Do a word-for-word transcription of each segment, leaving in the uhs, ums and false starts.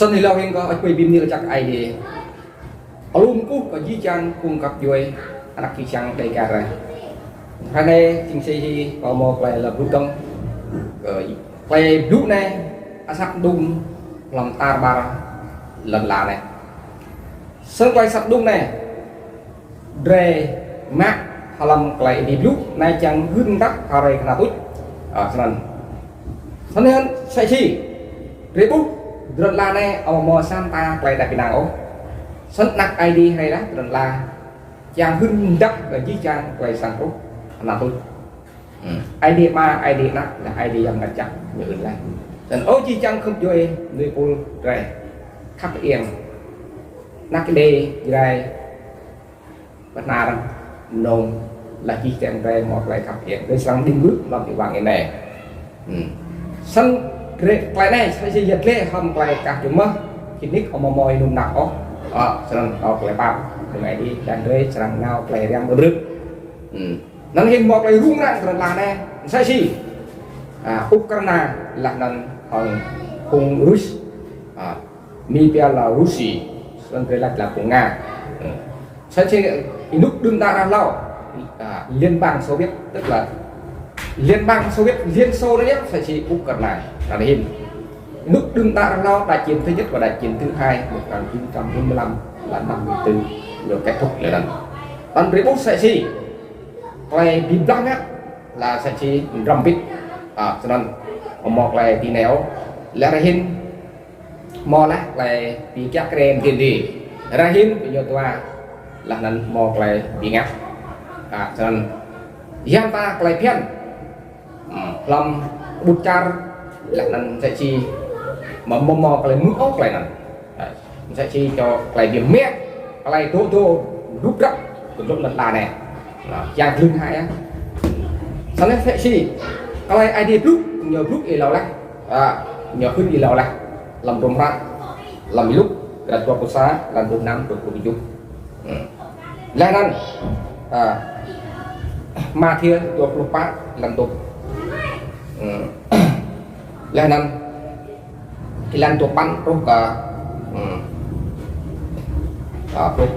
Snăn êlâo hĭn kơ ăt bi mni lač jăk Aê Diê. Alum kuh kơ jih jang phung găp djuê anak čư̆ čhiăng Dêgar. Hră anei jing si hĭ kơ mâo klei lŏ blŭ dơ̆ng. Kơ klei blŭ anei asăp đŭng hlăm tar ƀar lăn ala anei. Snăn klei asăp đŭng anei drei mă hlăm klei Aê Diê blŭ anei čiăng hưn mdah hruê knhal tuč. Ơ, snăn. Snăn hĭn msĕ si drei ƀuh lăn ala anei amâo mâo sa mta klei êđăp ênang ôh. Snăn anak Aê Diê hriê leh lăn ala čiăng hưn mdah kơ jih jang klei sang truh knhal tuč. Aê Diê Ama, Aê Diê Anak, leh Aê Diê Yang Mngăt Jăk ñu hưn leh. Snăn ơ jih jang găp djuê mnuih pul drei khăp iêng. Anak Êđê Jrai, Bahnar, Mnông, leh jih jang drei mâo klei khăp iêng. Drei srăng đĭng mưh hlăm ti wang anei. Snăn drei klei anei msĕ si yăl dliê hlăm klei kah jŭm mơh, jih nik amâo mâo ênŭm anak ôh. Ơ, snăn ơ klei pap, drei Aê Diê, leh drei srăng nao klei hriăm ƀrư̆. Anăn hĭn mâo klei rŭng răng ti lăn ala anei. Msĕ si, a, Ukraina leh anăn hŏng phung Rus, a, Mi pia lŏ Rusi, snăn drei lač lŏ phung Nga. Msĕ si ênuk đưm đă ară hlâo, a, Liên bang Xô Viết, tức là Liên bang Xô Viết, Liên Xô anăn yơh, msĕ si Ukraina. Anăn hĭn. Ênuk đưm đă ară hlâo, đại chiến thứ nhất và đại chiến thứ hai, một ngàn chín trăm bốn mươi lăm là năm mươi tư, ñu kết thúc leh anăn. Anăn drei ƀuh msĕ si klei bi blah ngă leh msĕ si mđrăm mbĭt. A, snăn mâo klei ti anei ôh. Leh ară hĭn mâo leh klei bi kiă kriê mdê mdê. Ară hĭn bi ñu dua leh anăn mâo klei bi ngă. A, snăn ya mta klei bhiăn. Hmm, hlăm ƀŭt čar leh anăn msĕ si mâo, mâo, mâo klei mŭt ôh klei anăn. A, msĕ si čô klei bi mmiă, klei dôk dôk rup drăp kơ dôk lăn ala anei. Anăn, yang hlŭn hai ah. Snăn msĕ si klei Aê Diê blŭ, ñu blŭ êlâo leh. A, ñu hưn êlâo leh. Hlăm hdruôm hră, hlăm Y-Luk, kdrêč dua pluh sa, hlăm dua pluh năm, dua pluh kjuh. Hmm. Leh anăn, a, Mathiơ dua pluh pă, hlăm dua. Hmm. Leh anăn, êlan dua păn truh kơ, hmm, a, pluh,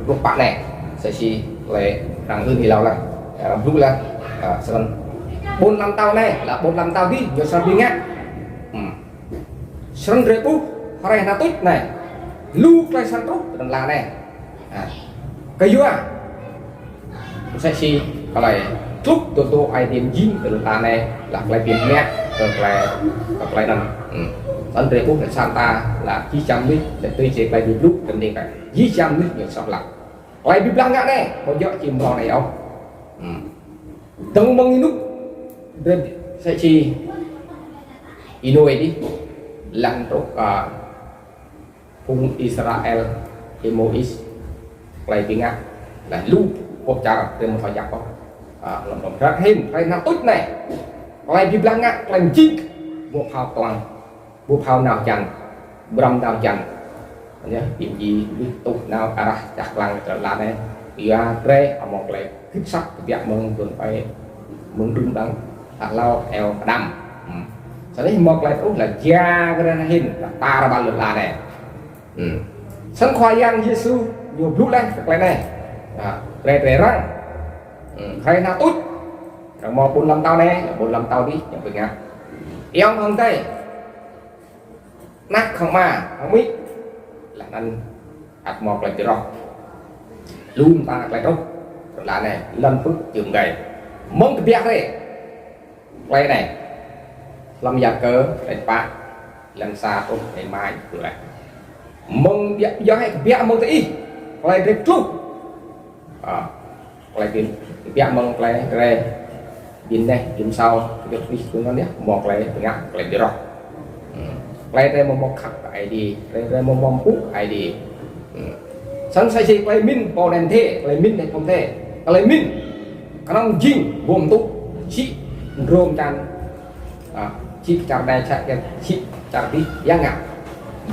pluh pă anei. Msĕ si klei arăng hưn êlâo leh. Arăng blŭ leh, a, snăn. Ƀuôn ala mtao anei, leh ƀuôn ala mtao dih, ñu srăng bi ngă. Hmm. Snăn drei ƀuh, hruê knhal tuč anei. Lu klei srăng truh, ti lăn ala anei. A. Kyua msĕ si klei tluh dôk dôk Aê Diê mjing kơ lăn ala anei, leh klei bi mmiă kơ klei, kơ klei anăn. Hmm. Snăn drei ƀuh leh sa mta leh jih jang mnuih, leh tui si klei bi blŭ, kơ mnuih kơ jih jang mnuih ñu soh leh. Klei bi blah ngă anei, amâo djŏ čiăng mrâo anei ôh. Hmm. Dơ̆ng mơ̆ng ênuk drei msĕ si Y-Nôê dih, leh truh kơ phung Israel, Y-Môis, klei bi ngă, leh lu boh čar drei amâo thâo jăk ôh. A, hlăm hdruôm hră hĭn, hruê knhal tuč anei. Klei bi blah ngă, klei mjing, boh phao klang, boh phao nao hjăn, brăm nao hjăn. Anei, bi mjing, bi tuh nao arah čar klang čar lăn anei. Kyua drei amâo klei kĭt sat kbiă mơ̆ng dŭm ai, mơ̆ng dŭm đăng, hlâo eo kđăm. Hmm. Snăn mâo klei truh leh jia kơ anei hĭn, leh tar ƀar lăn anei. Hmm. Snăn Khua Yang Yêsu ñu blŭ leh kơ klei anei. A, drei, drei răng. Hmm. Hruê knhal tuč. Răng mâo ƀuôn ala mtao anei, ƀuôn ala mtao dih, ñu bi ngă. Ayŏng adei. Anak hŏng ama, hŏng amĭ. Leh anăn ăt mâo klei bi roh. Lu mta klei truh. Leh anăn lăn pưk čưm gai. Mơ̆ng kbiă hriê. Klei anei. Hlăm Yakơ, kdrêč pă, hlăm sa truh, hlăm mai, tu leh. Mơ̆ng biă, biă hĕ kbiă mơ̆ng diih. Klei drei tluh. A, klei bi, kbiă mơ̆ng klei drei bi neh, bi msao, kjut bi tu anăn yơh, mâo klei bi ngă, klei bi roh. Hmm. Klei drei amâo mâo khăp kơ Aê Diê, klei drei amâo mâo mpŭ kơ Aê Diê. Hmm. Snăn msĕ si klei mĭn pô anei mdê, klei mĭn anei pô mdê. Klei mĭn, knŏng jing ƀuh mtuh, čhĭ mdrông čan, ah, čhĭ čar anei čhĭ čar, čhĭ čar dih, ya ngă.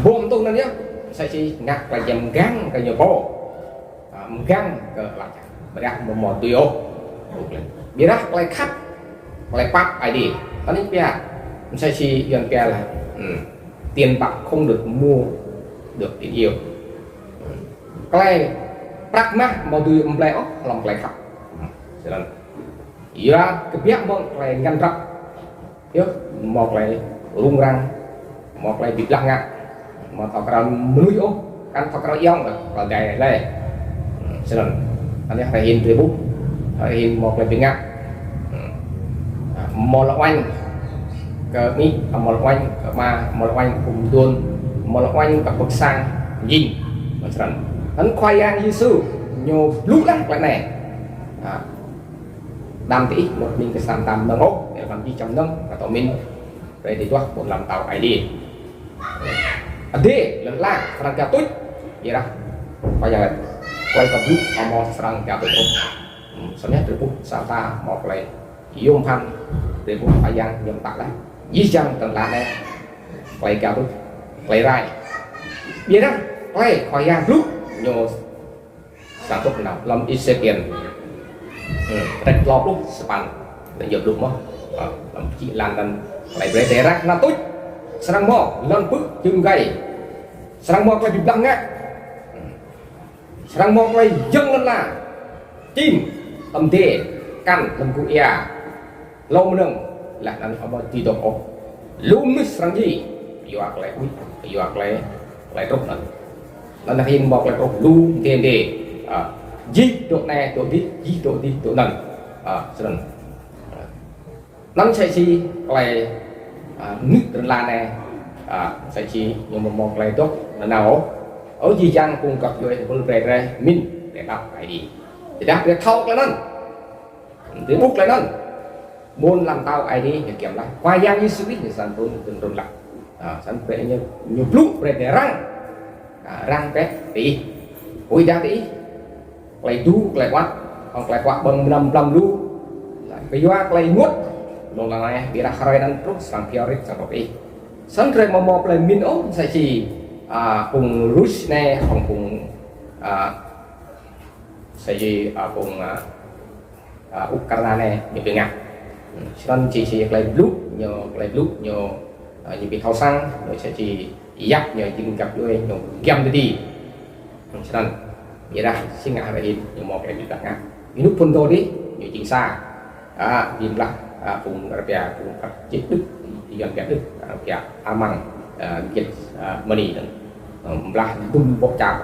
Ƀuh mtuh anăn yơh, msĕ si ngă klei jăm gang kơ ñu pô. Ah, mgang kơ ala čar. Ƀiădah amâo mâo tui ôh. Ƀiădah klei khăp, klei pap Aê Diê. Anei pia, msĕ si Yuăn pia lah, hmm, tiền bạc không được mua được tình yêu. Hmm. Klei prăk mah amâo dưi mblei ôh hlăm klei khăp. Hmm. Snăn. Yua kbiă mơ̆ng klei ngăn drăp. Yơh, mâo klei rŭng răng, mâo klei bi blah ngă, amâo thâo kral mnuih ôh, kăn thâo kral ayŏng, kral gai leh. Hmm, snăn. Anei hruê anei drei ƀuh, hruê anei mâo klei bi ngă. Hmm. Mâo lŏ uêñ kơ amĭ, mâo lŏ uêñ kơ ama, mâo lŏ uêñ kơ phung mduôn, mâo lŏ uêñ kơ pô sang, jing. Snăn. Anăn Khua Yang Yêsu, ñu blŭ leh klei anei. Ah. Đăm diih mŭt mĭn kơ sa mta mnơ̆ng ôh, ƀiădah hlăm jih jang mnơ̆ng, kơ tŏ mĭn, brei diih duah ƀuôn ala mtao Aê Diê. Adei, lăn ala, srăng gao tuč, ƀiădah Khua Yang, klei kâo blŭ, amâo srăng gao tuč ôh. Hmm, snăn drei ƀuh sa mta mâo klei yuôm bhăn, drei ƀuh Khua Yang ñu mtă leh. Jih jang lăn ala anei, klei gao tuč, klei rai. Ƀiădah klei Khua Yang blŭ, ñu srăng truh nanao hlăm Êsêkiel. Hmm, kdrêč tlâo pluh sa păn. Anăn ñu blŭ mơh. Ah, hlăm čhĭ êlan anăn klei brei drei răng nanao tuč. Srăng mâo lăn pưk jŭm gai. Srăng mâo klei bi blah ngă. Hmm. Srăng mâo klei jơ̆ng lăn ala. Čĭm, tăm dê, kăn, hlăm gŭ êa. Hlô mnơ̆ng, leh anăn amâo dưi dôk ôh. Lu mnuih srăng djiê, kyua klei ŭč, kyua klei, klei truh anăn. Anăn hĭn mâo klei truh lu mdê mdê. Ah, jih dôk anei, dôk dih, jih dôk dih, dôk anăn. Ah, snăn. Ah. Anăn msĕ si klei, ah, mnuih lăn ala anei, ah, msĕ si ñu amâo mâo klei dôk nanao ôh. Ơ jih jang phung găp djuê, ƀuôn brei drei, mĭn, drei đăo Aê Diê. Ƀiădah drei thâo klei anăn. Drei ƀuh klei anăn. Ƀuôn ala mtao Aê Diê ñu giăm leh. Khua Yang Yêsu Krist ñu srăng trŭn, trŭn, trŭn leh. Ah, snăn brei ñu, ñu blŭ brei drei răng. Ah, răng brei diih. Huĭdah diih. Klei êdu, klei awăt, hŏng klei huă ƀơ̆ng mnăm mlam lu. Kyua klei ênguôt. Lŏ lăng anei, ƀiădah hruê anăn truh, srăng phiâo rit, srăng truh diih. Snăn drei amâo mâo klei mĭn ôh, msĕ si, ah, phung Rus anei, hŏng phung, ah, msĕ si, ah, phung, ah, ah, Ukraina anei ñu bi ngă. Hmm, snăn msĕ si klei blŭ, ñu klei blŭ, ñu, ah, ñu bi thâo săng, ñu msĕ si yap, ñu jing găp djuê, ñu giăm dơ̆ng. Hmm, snăn. Ƀiădah si ngă hruê anei, ñu mâo klei bi blah ngă. Ñu ênuk phŭn dô dih, ñu jing sa. Ah, bi blah, ah, phung arăng pia, phung arăng čih Đức, Yuăn pia Đức, arăng pia Armang, ah, Việt, ah, Mani anăn. Ah, blah dŭm boh čar,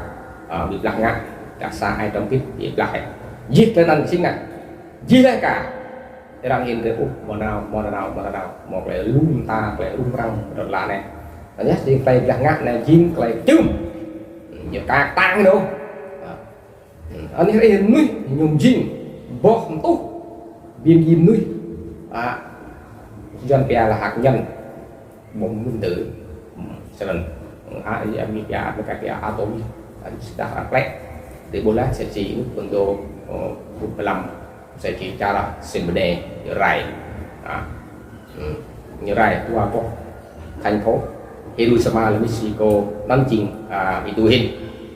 ah, bi blah ngă, dah sa ai tăm pit, bi blah ai. Jih klei anăn si ngă. Jih leh ka. Arăng hĭn drei ƀuh, amâo nanao, amâo nanao, amâo nanao. Mâo klei lu mta, klei rŭng răng, lăn ala anei. Anei jing klei blah ngă anei jing klei čưm. Ñu ka ktang ôh. Ah. Anei hruê anei mnuih ñu mjing boh mtuh, bi mjing mnuih, ah, Yuăn pia là hạt nhân, boh mnuih dơ̆ng. Hmm, snăn, ah, ya, mi pia, mi ka pia atom, ah, sdah, ah, klei. Ti bola sesi ini bentuk, oh, bu pelam, sesi cara sembene rai. Ah. Hmm. Ñu rai dua boh thành phố Hiroshima leh Mexico, anăn jing, ah, êdu hĭn.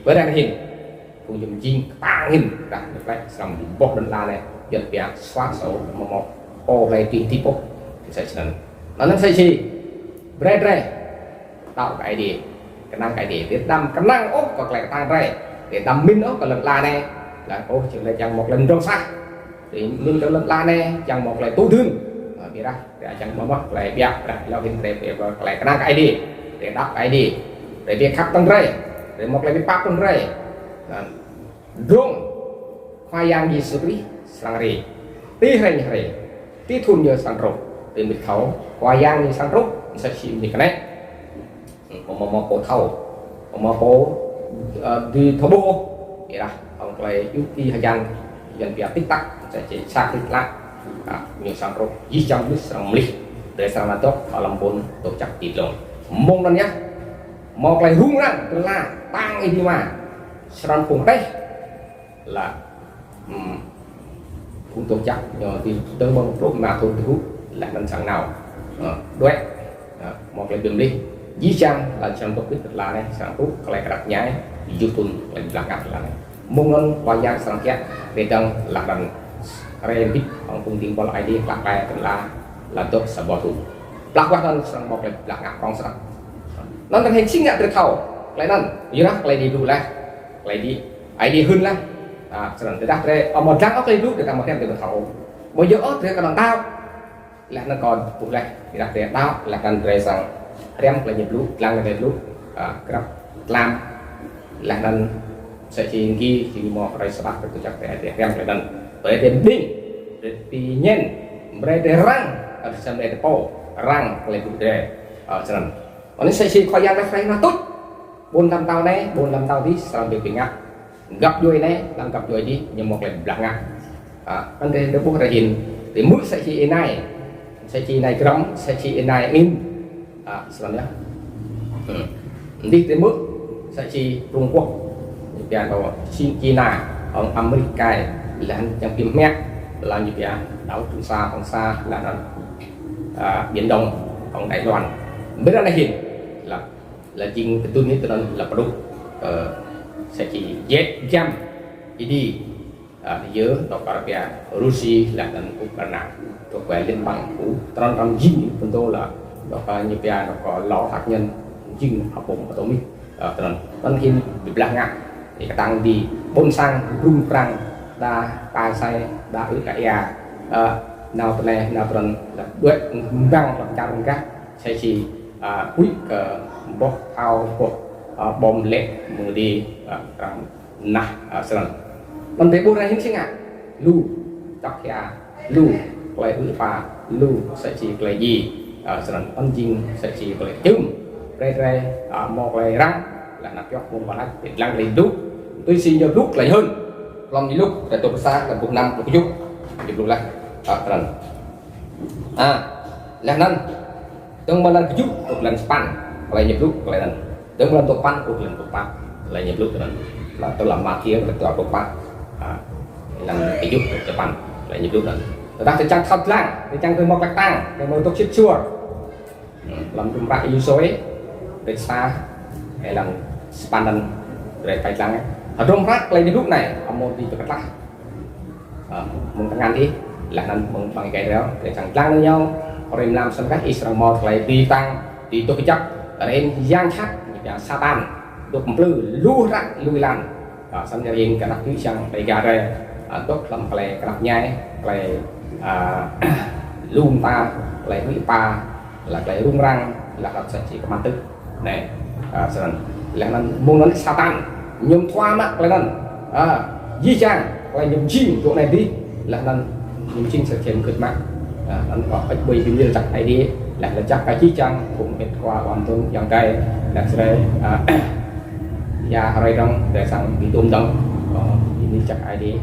Ƀiădah hĭn. Phung ñu mjing ktang hĭn, dah ñu klei srăng boh lăn ala anei, Yuăn pia xóa sổ, amâo mâo pô hlei dưi hdĭp ôh. Msĕ snăn. Anăn msĕ si, brei drei đăo kơ Aê Diê, knang kơ Aê Diê. Drei đăm knang ôh kơ klei ktang drei. Drei đăm mĭn ôh kơ lăn ala anei. Leh ôh, čiăng leh čiăng mâo klei mdrŏng sah. Drei mĭn kơ lăn ala anei, čiăng mâo klei tŭ dưn. Ah, ƀiădah, drei čiăng mâo mơh klei ƀiă, dah lŏ hĭn drei, drei mâo klei knang kơ Aê Diê. Drei đăo kơ Aê Diê. Drei bi khăp ktang drei. Drei mâo klei bi pap ktang drei. Anăn. Drông Khua Yang Yêsu Krist srăng hriê. Ti hruê ñu hriê. Ti thŭn ñu srăng truh. Ti mĭt thâo Khua Yang ñu srăng truh. Msĕ si mnuih knek. Amâo mâo pô thâo. Amâo mâo pô, ơ, dưi thâo ƀuh. Ƀiădah hŏng klei yua ti hjan, Yuăn pia tích tắc, msĕ si sa klĭt tlă. Ah, ñu srăng truh. Jih jang mnuih srăng mlih. Drei srăng nao dôk hlăm ƀuôn doh jăk ti dlông. Mông anăn yơh, mâo klei rŭng răng, tơlah tang ih dima, srăng phung teh, lah, hmm, phung tuh jăk, ñu ti tơmơ̆ng pluh ma thŭn tơgŭ, lah anăn srăng nao. Ơ, đuĕ, ơ, mâo klei bi mlih. Jih jang, lah srăng dôk ƀĭt tơlah anei, srăng tŭ klei knap mñai, jŭ thŭn klei blah ngă tơlah anei. Mông anăn Khua Yang srăng kiă, bê dăng lah anăn rê mbĭt hŏng phung dĭng buăl Aê Diê klă klei tơdah lah dôk sa boh thŭn. Blah wah anăn srăng mâo klei blah ngă prŏng srăng. Anăn drei hĭn si ngă drei thâo klei anăn, yua klei Aê Diê blŭ leh, klei Aê Diê, Aê Diê hưn leh. A, snăn tơdah drei amâo dlăng ôh klei blŭ, drei amâo hriăm drei amâo thâo. Amâo djŏ ôh drei knŏng đăo. Leh anăn kâo ƀuh leh, ƀiădah drei đăo, leh anăn drei srăng hriăm klei ñu blŭ, dlăng klei blŭ, a, grăp tlam. Leh anăn msĕ si êngiê, si mâo hruê Sabat, drei tŭ jăk drei, drei hriăm klei anăn. Brei drei mđing, brei drei ñen, brei drei răng, a, snăn drei pô, răng klei blŭ drei, a, snăn. Anei msĕ si Khua Yang leh klei anăn tuč. Ƀuôn ala mtao anei, ƀuôn ala mtao dih, srăng bi blah ngă. Găp djuê anei, hlăm găp djuê dih, ñu mâo klei blah ngă. A, anăn drei, drei ƀuh drei hĭn, drei hmư̆ msĕ si ênai, msĕ si ênai Grăm, msĕ si ênai Ngin. A, snăn yơh. Hmm. Dih drei hmư̆ msĕ si Trung Quốc, ñu pia kơ si Čina, hŏng Amêrik, leh anăn čiăng bi mă, leh ñu pia đảo Trường Sa, Hoàng Sa, leh anăn, a, Biển Đông, hŏng Đài Loan. Ƀiădah anei hĭn, lah, lah jing kdŭn anei tinăn lah pơdŭk, ơ, msĕ si jĕ jam, ih dih, a, yơh, dôk kơ arăng pia Rusi, leh anăn Ukraina, dôk kơ liên bang U, tinăn arăng jing phŭn dô lah, dôk kơ ñu pia, dôk kơ lò hạt nhân, jing atom, atomik, a, tinăn. Anăn hĭn bi blah ngă, ih ktang dih, ƀuôn sang, rŭng răng, đa ka sai, đa ư ka ia, a, nao tinei, nao tinăn, lah đuĕ mbăng, lah čar rơngah, msĕ si, a, huĭ kơ boh thâo, boh, a, bom lĕ, mơ̆ng dih, a, arăng nah, a, snăn. Anăn drei ƀuh anei hĭn si ngă. Lu, čŏk hia, lu, klei ư̆ êpa, lu, msĕ si klei djiê, a, snăn. Anăn jing msĕ si klei čŭm. Brei drei, a, mâo klei răng, leh anăn pioh mơ̆ng wah lač, drei dlăng klei blŭ. Tui si ñu blŭ klei hưn. Hlăm Ñu Luk, kdrêč dua pluh sa, hlăm pluh năm, pluh kjuh. Ñu blŭ leh, a, snăn. A, leh anăn, dơ̆ng mơ̆ng êlan kjuh truh êlan sa păn, klei ñu blŭ, klei anăn. Dơ̆ng mơ̆ng êlan dua păn truh êlan dua păn, klei ñu blŭ anăn. Leh anăn hlăm Mathiơ, kdrêč dua pluh pă, a, êlan kjuh truh sa păn, klei ñu blŭ anăn. Tơdah drei čiăng thâo dlăng, drei čiăng drei mâo klei ktang, drei mâo dôk sĭt suôr. Hmm, hlăm hdruôm hră Yôsuê, kdrêč sa, êlan sa păn anăn, drei čiăng dlăng. Hdruôm hră klei ñu blŭ anei, amâo dưi bi ktlah. A, mơ̆ng kngan ih, leh anăn mơ̆ng ƀăng êgei drei, drei čiăng dlăng nanao, hruê mlam snăn kah ih srăng mâo klei bi ktang, bi dôk jăk, rin yang jhat, ñu pia Satan, dôk mplư, lu hră, lu êlan. A, snăn ñu rin kơ anak čô čiăng Dega drei, a, dôk hlăm klei knap mñai, klei, a, lu mta, klei ư̆ êpa, lah klei rŭng răng, lah klei msĕ si kman tư̆. Anei, a, snăn. Leh anăn mơ̆ng anăn Satan, ñu mthua mă klei anăn. A, jih jang, klei ñu mjing, dôk anei dih, leh anăn ñu mjing sa čem kưt mă. A, anăn kơ ăt ƀuh bi mni lač jăk Aê Diê, leh lač jăk kơ jih jang, phung mĭt khua ƀuôn dŭn yang drei, leh drei, a, ya hruê dơ̆ng, drei srăng bi tuôm dơ̆ng, a, bi mni lač jăk Aê Diê.